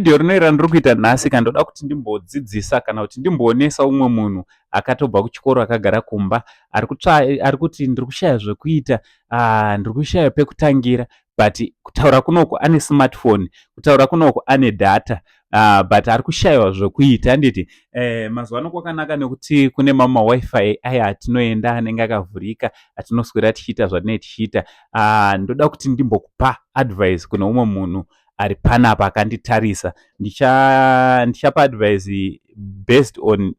Vhidhiyo rinori randiri kuita nhasi ka, ndoda kuti ndimbodzidzisa kana kuti ndimboonesa umwe munhu akatobva kuchikoro, akagara kumba, ari kuti, "Ndiri kushaya zvekuita, ndiri kushaya pekutangira." But kutaura kunoku ane smartphone, kutaura kunoku ane data, but ari kushayiwa zvekuita, handiti? Mazuva ano kwakanaka nekuti kune mamwe maWiFi aya atinoenda anenge akavhurika, atinoswera tichiita zvatinenge tichiita. Ndoda kuti ndimbokupa advice kune umwe munhu ari panapa akanditarisa. Ndichapa advice based on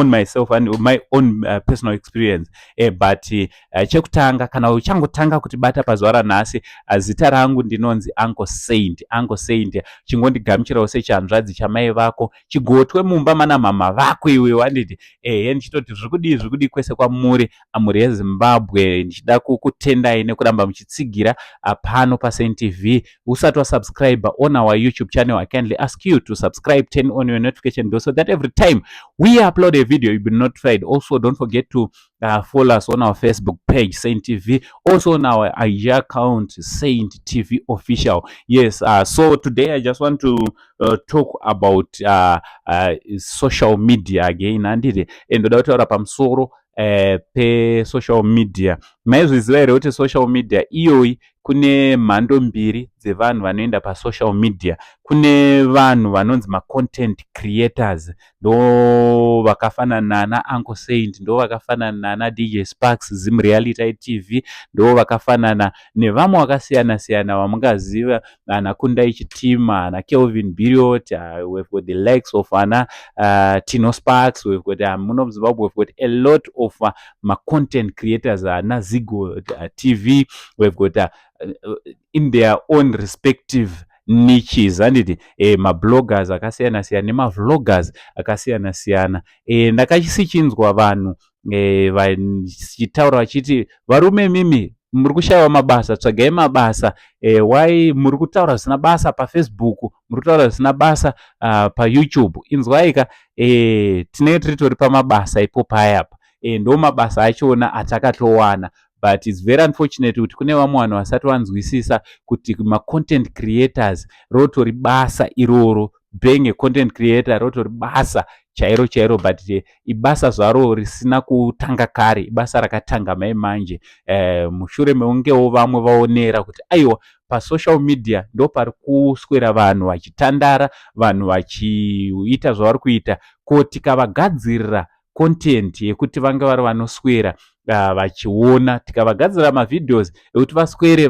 myself and my own personal experience, but chekutanga, kana uchangotanga kutibata pazuva ranhasi, zita rangu ndinonzi Uncle Saint. Uncle Saint, chingondigamuchirawo sechanzvadzi chamai vako, chigotwe mumba mana mama vako iwewe, handiti? Ehe, ndichitoti zviri kudii, zviri kudii kwese kwamuri, amhuri yeZimbabwe? Ndichida kukutendai nekuramba muchitsigira pano paSaint TV. Usati wasubscribe on our YouTube channel, I kindly ask you to subscribe, turn on your notification bell so that every time we upload a video, you'll be notified. Also, don't forget to follow us on our Facebook page, Saint TV, also on our IG account, Saint TV Official. Yes, so today I just want to talk about social media again, handiti? Ndoda kutaura pamusoro pesocial media. Maizviziva here kuti social media iyoyi kune mhando mbiri dzevanhu vanoenda pasocial media? Kune vanhu vanonzi macontent creators, ndo vakafanana naUncle Saint, ndo vakafanana naDJ Sparks, Zim Reality TV, ndo vakafanana nevamwe vakasiyana siyana vamungaziva, ana Kundai Chitima, ana Kelvin Biriot. We've got the likes of ana Tino Sparks. We've got muno muZimbabwe we've got a lot of macontent creators, ana Zigo TV. We've got in their own respective niches, handiti? Mabloggers akasiyana siyana nemavloggers akasiyana siyana. Ndakasichinzwa vanhu vachitaura vachiti, "Varume, mimi muri kushayiwa mabasa, tsvagai mabasa. Wai muri kutaura zvisina basa paFacebook, muri kutaura zvisina basa paYouTube?" Inzwai ka, tinenge tiritori pamabasa ipo payapa. Ndo mabasa achona atakatowana, but it's very unfortunate kuti kune vamwe vanhu vasati vanzwisisa kuti macontent creators rotori basa iroro. Being a content creator rotori basa chairo chairo, but ibasa zvaro risina kutanga kare, ibasa rakatanga mai manje, mushure mekungewo vamwe vaonera kuti aiwa, pasocial media ndo pari kuswera vanhu vachitandara, vanhu vachiita zvavari kuita. Ko tikavagadzirira content yekuti vange vari vanoswera vachiona, tikavagadzira mavideos ekuti vaswere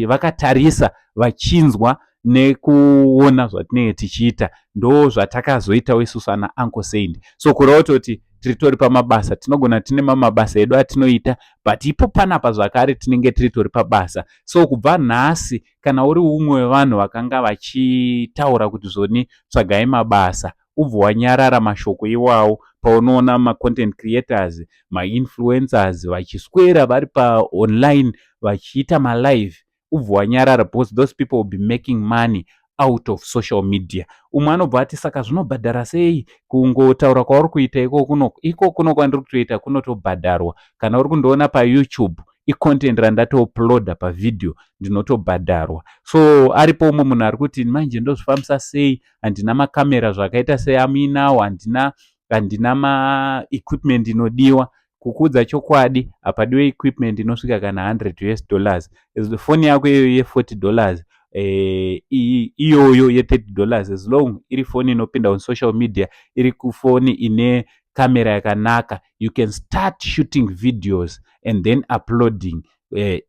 vakatarisa, vachinzwa nekuona zvatinenge tichiita? Ndo zvatakazoitawo isusu ana Uncle Saint. So kureva kutoti tiritori pamabasa. Tinogona tine mamabasa edu atinoita, but ipo panapa zvakare tinenge tiritori pabasa. So kubva nhasi, kana uri umwe wevanhu vakanga vachitaura kuti zvoni tsvagai mabasa, ubva wanyarara mashoko iwawo paunoona macontent creators, mainfluencers vachiswera vari paonline vachiita malive, ubva wanyarara, because those people will be making money out of social media. Umwe anobva ati, "Saka zvinobhadhara sei kungotaura kwauri kuita iko kuno?" Iko kuno kwandiri kutoita kunotobhadharwa. Kana uri kundoona paYouTube, icontent randatouploada pavhidhiyo, ndinotobhadharwa. So aripo umwe munhu ari kuti, "Manje ndozvifambisa sei? Handina makamera zvakaita seamuinawo, handina maequipment inodiwa." Kukuudza chokwadi, hapadiwe equipment inosvika kana 100 US dollars. Foni yako iyoyo ye$40, iyoyo ye$30, as long iri foni inopinda on social media, iri kufoni ine kamera yakanaka, you can start shooting videos and then uploading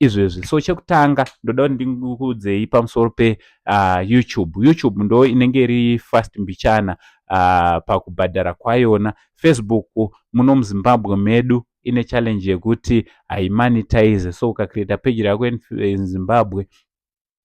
izvezvi. So chekutanga ndoda kuti ndikuudzei pamusoro peYouTube. YouTube ndo inenge iri fast mbichana pakubhadhara kwayona. Facebook muno muZimbabwe medu ine challenge yekuti haimonetize. So ukacreata page rako in Zimbabwe,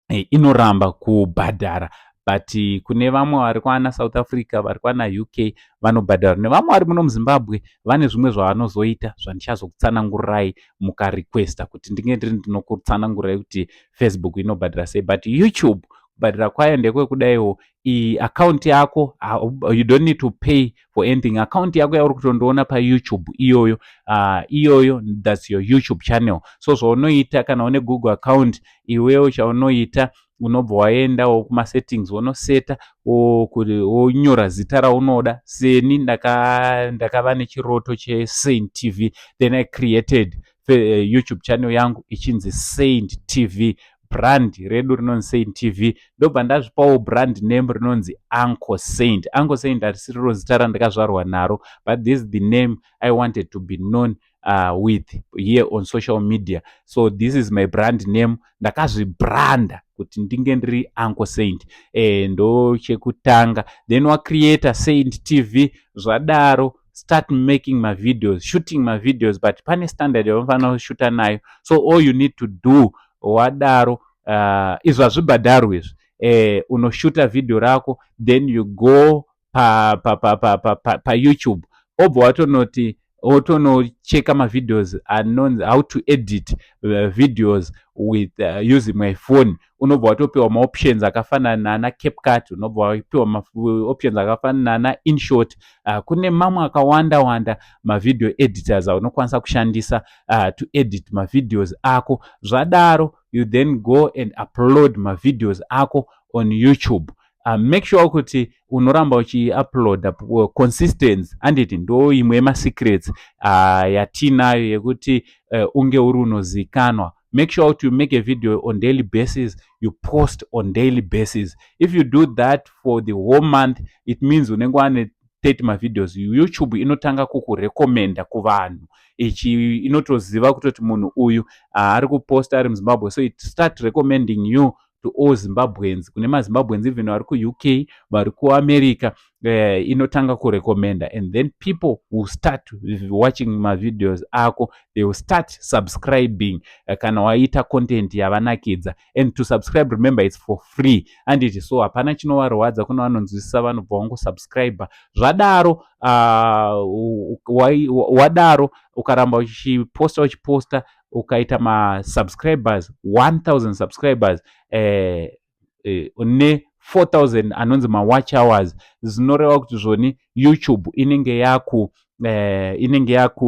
inoramba kubhadhara, but kune vamwe vari kwana South Africa, vari kwana UK, vanobhadhara. Nevamwe vari muno muZimbabwe vane zvimwe zvavanozoita zvandichazokutsanangurirai mukarequesta kuti ndinge ndiri ndinokutsanangurirai kuti Facebook inobhadhara sei. But YouTube kubhadhara kwayo ndekwekudaiwo: account yako, you don't need to pay for anything. Account yako yauri kutondoona paYouTube iyoyo, iyoyo that's your YouTube channel. So zvaunoita, kana une Google account iwewo, chaunoita Unobva waendawo kumasettings, wonoseta, wonyora zita raunoda. Seni ndakava nechiroto cheSaint TV, then I created YouTube channel yangu ichinzi Saint TV. Brand redu rinonzi Saint TV. Ndobva ndazvipawo brand name rinonzi Uncle Saint. Uncle Saint harisiriro zita randakazvarwa naro, but this is the name I wanted to be known with here on social media. So this is my brand name. Ndakazvibranda kuti ndinge ndiri Uncle Saint. Ndo chekutanga. Then wacreata Saint TV. Zvadaro, start making mavideos, shooting mavideos, but pane standard yaunofanira kushuta nayo. So all you need to do wadaro, izvi hazvibhadharwi izvi, unoshuta vhidhiyo rako, then you go paYouTube pa, pa, pa, pa obva watonoti wotonocheka mavideos anonzi "How to edit videos with using my phone". Unobva watopiwa maoptions akafanana nana CapCut, unobva wapiwa maoptions akafanana nana InShot. Kune mamwe akawanda wanda mavideo editors aunokwanisa kushandisa to edit mavideos ako. Zvadaro, you then go and upload mavideos ako on YouTube. Make sure kuti unoramba uchiuploada, consistency, handiti? Ndo imwe yemasecrets yatinayo yekuti unge uri unozikanwa. Make sure kuti you make a video on daily basis, you post on daily basis. If you do that for the whole month, it means unenge wane 30 mavideos. YouTube inotanga kukurekomenda kuvanhu, ichi inotoziva kutoti munhu uyu ari kuposta ari muZimbabwe, so it start recommending you to all Zimbabweans. Kune maZimbabweans even vari kuUK, vari kuAmerica, inotanga kurekomenda, and then people will start watching mavideos ako. They will start subscribing kana waita content yavanakidza. And to subscribe, remember, it's for free, anditi? So hapana chinovarwadza. Kuna vanonzwisisa, vanobva vangosubscribe. Zvadaro, wadaro, ukaramba uchiposta, uchiposta, ukaita masubscribers, 1000 subscribers ne 4000 anonzi mawatch hours, zinoreva kuti zvoni YouTube inenge yaku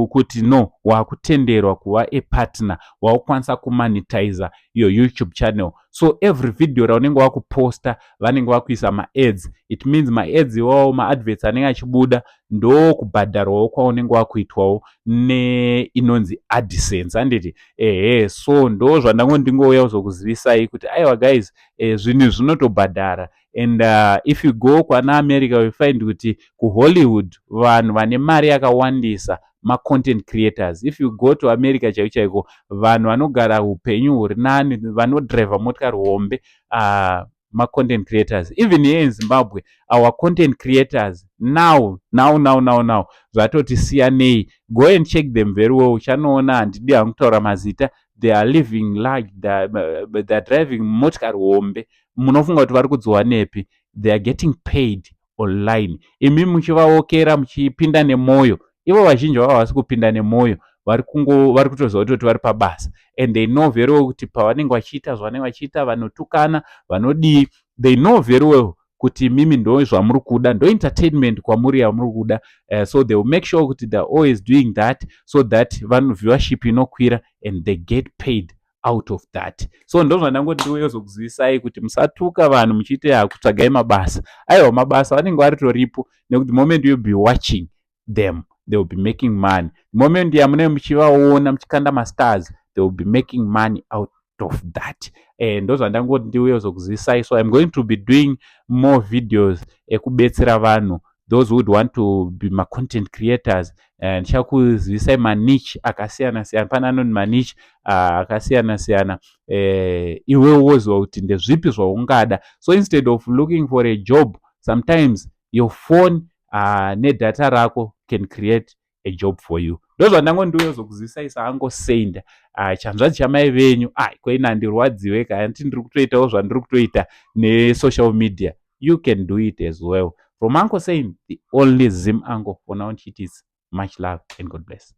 kuti no, wakutenderwa kuva apartner, wakukwanisa kumonetiza your YouTube channel. So every video raunenge wakuposta, vanenge vakuisa maads. It means maads iwawo, maadverts anenge achibuda, ndo kubhadharwawo kwaunenge wakuitwawo neinonzi AdSense, handiti? Ehe, so ndo zvandango ndingouya kuzokuzivisai kuti aiwa guys, zvinhu zvinotobhadhara. And if you go kwana America, you find kuti kuHollywood vanhu vane mari yakawandisa macontent creators. If you go to America chaiko chaiko, vanhu vanogara upenyu huri nani, vanodhiraivha motikari hombe, macontent creators. Even here in Zimbabwe, our content creators now, now, now, now, now zvatoti siyanei. Go and check them very well, uchanoona. Handidi hangu kutaura mazita. They are living large, they are driving motikari hombe. Munofunga kuti vari kudziwanepi? They are getting paid online. Imi muchivaokera, muchipinda nemwoyo, ivo vazhinji vavo havasi kupinda nemwoyo, vari kutoziva kutoti vari pabasa, and they know very well kuti pavanenge vachiita zvavanenge vachiita, vanotukana, vanodii, they know very well kuti mimi ndo zvamuri kuda, ndo entertainment kwamuri yamuri kuda. So they will make sure kuti they are always doing that so that vanhu viewership inokwira and they get paid out of that. So ndo zvandangoti ndiuye kuti musatuka vanhu muchiiti hakutsvagai mabasa. Aiwa, mabasa vanenge varitoripo, nekuti moment you'll be watching them, they will be making money. Moment yamunenge muchivaona muchikanda mastars, they will be making money out of that. Ndo zvandangoti ndiuye kuzokuzivisai. So I'm going to be doing more videos ekubetsera vanhu, those who would want to be macontent creators. Ndichakuzivisai maniche akasiyana siyana. Pane anoni maniche akasiyana siyana, iwe woziva kuti ndezvipi zvaungada. So instead of looking for a job, sometimes your phone nedata rako can create a job for you. Ndo zvandango ndiuye kuzokuzivisai saUncle Saint, chanzvadzi chamai venyu. Ai, koina ndirwadziwe kana ndiri kutoitawo zvandiri kutoita nesocial media. You can do it as well. From Uncle Saint, the only Zim uncle for now, it is much love and God bless.